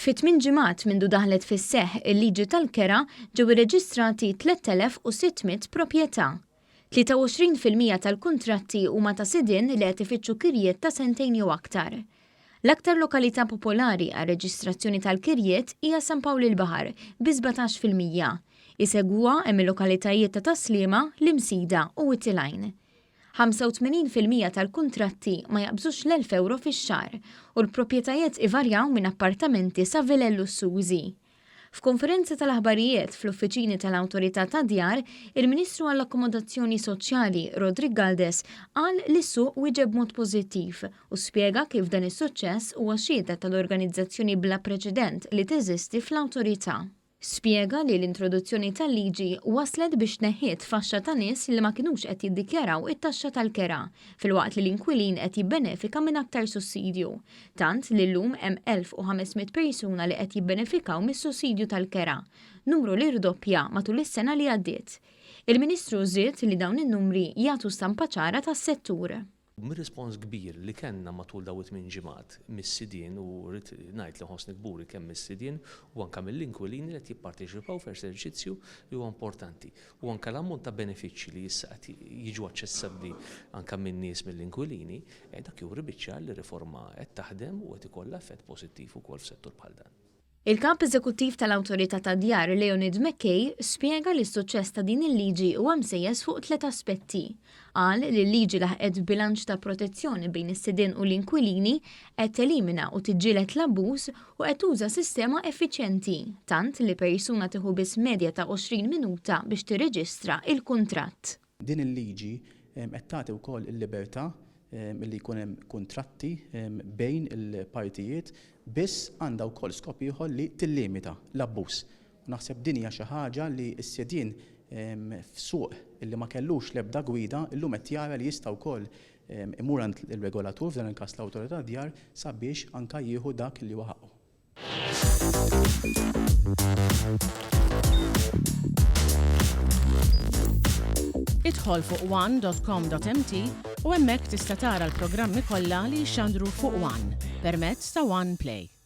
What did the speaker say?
Fi tmin ġimgħat mindu daħlet fis-seħħ il-liġi tal-kera ġew irreġistrati 3,600 proprjetà. 23% tal-kuntratti huma ta' sidien li qed ifittxu kirjiet ta' sentejn jew aktar. L-aktar lokalità popolari għar-reġistrazzjoni tal-kirjiet hija San Pawl il-Baħar bi 17%. Isegwuha hemm il-lokalitajiet ta' Tas-Sliema, l-Imsida u Wied il-Għajn. 85% tal-kuntratti ma jaqbżux l-1,000 ewro fix-xahar u l-proprjetajiet ivarjaw minn appartamenti sa vilel lussużi. F'konferenza tal-aħbarijiet fl-uffiċini tal-Awtorità tad-Djar, il-Ministru għall-Akkomodazzjoni Soċjali Roderick Galdes qal li s-suq wieġeb b'mod pożittiv u spjega kif dan is-suċċess huwa xhieda tal-organizzazzjoni bla preċedent li teżisti fl-Awtorità. Spjega li l-introduzzjoni tal-liġi wasslet biex tneħħiet faxxa ta' nies li ma kinux qed jiddikjaraw it-taxxa tal-kera, filwaqt li l-inkwilin qed jibbenefika minn aktar sussidju. Tant li llum hemm 1,500 persuna li qed jibbenefikaw mis-sussidju tal-kera, numru li rdoppja matul is-sena li għaddiet. Il-Ministru żied li dawn in-numri jagħtu stampa ċara tas-settur. Mir-rispons kbir li kellna matul dawn it-tmien ġimgħat mis-sidien u rrid ngħid li nħossni kburi kemm mis-sidien u anke mill-inkwilini li qed jipparteċipaw f'eżerċizzju li huwa importanti u anke l-ammont ta' benefiċċji li issa qed jiġu aċċessabbli anke min-nies mill-inkwilini, dak juri biċ-ċar li r-riforma qed taħdem u qed ikollha effett pożittiv ukoll f'settur bħal dan. Il-Kap Eżekuttiv tal-Awtorità tad-Djar Leonid McKay spjega li s-suċċess ta' din il-liġi huwa msejjes fuq tliet aspetti. Qal li l-liġi laħqet bilanċ ta' protezzjoni bejn is-sidien u l-inkwilini, qed telimina u tiġġieled l-abbuż u qed tuża sistema effiċjenti, tant li persuna tieħu biss medja ta' 20 minuta biex tirreġistra il-kuntratt. Din il-liġi qed tagħti wkoll il-libertà li jkun hemm kuntratti bejn il-partijiet biss għandha wkoll skop ieħor li tillimita l-abbuż. U naħseb din hija xi ħaġa li s-sidien f'suq li ma kellux l-ebda gwida llum qed jara li jista' wkoll imur għand ir-regolatur, f'dan il-każ l-Awtorità tad-Djar, sabiex anke jieħu dak li huwa ħaqqu. Idħol fuq one.com.mt u hemmhekk tista' tara l-programmi kollha li jixxandru fuq One permezz ta' One Play.